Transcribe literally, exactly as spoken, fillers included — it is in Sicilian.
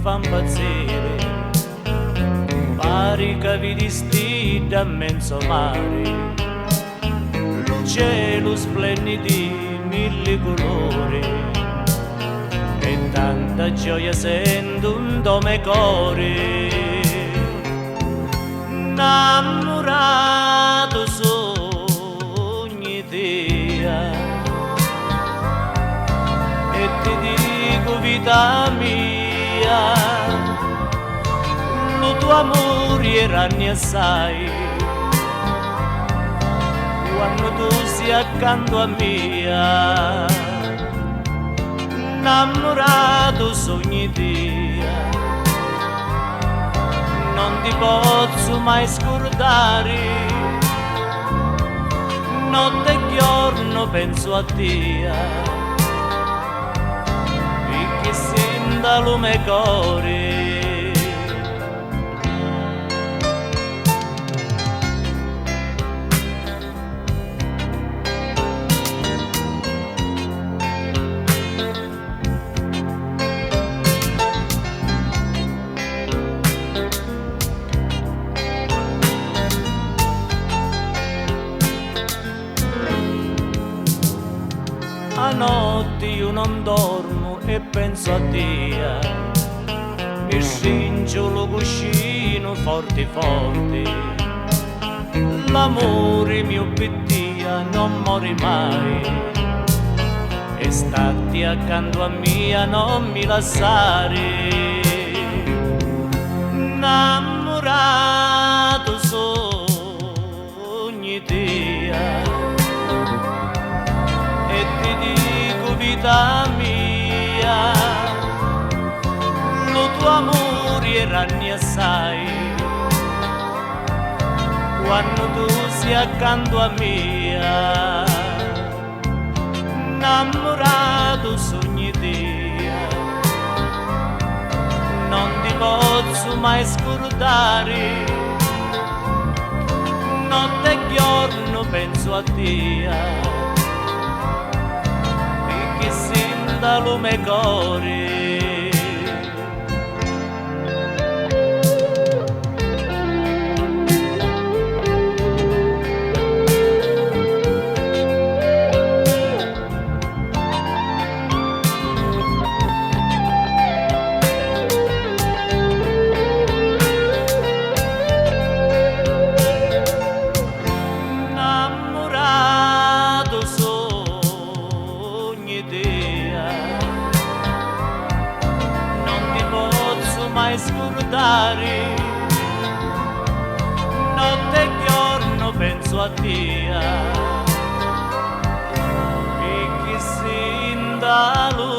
fa 'mpazziri. Pari ca vidi stidda 'mmenzu o mari, lu celu splenni di milli culuri, e tanta gioia sentu 'nto me cori. 'Nnammuratu sugnu tia, e ti dicu, vita mia, lu to amuri è ranni assai, quannu tu si accantu a mia. 'Nnammuratu sugnu tia, non ti pozzu mai scurdari, notti e jornu pensu a tia, picchì si nta lu me cori. A notti ju non dormu e pensu a tia, mi stringiu lu cuscinu forti forti. L'amuri miu pi tia non mori mai, e statti accantu a mia, non mi lassari. 'Nnammuratu sugnu tia, e ti dicu, vita mia, lu to amuri è ranni assai, quannu tu si accantu a mia. 'Nnammuratu sugnu tia, non ti pozzu mai scurdari, notti e jornu pensu a tia, picchì si nta lu me cori. Nnammuratu sugnu tia, non ti pozzu mai scurdari, notti e jornu pensu a tia, picchì si nta lu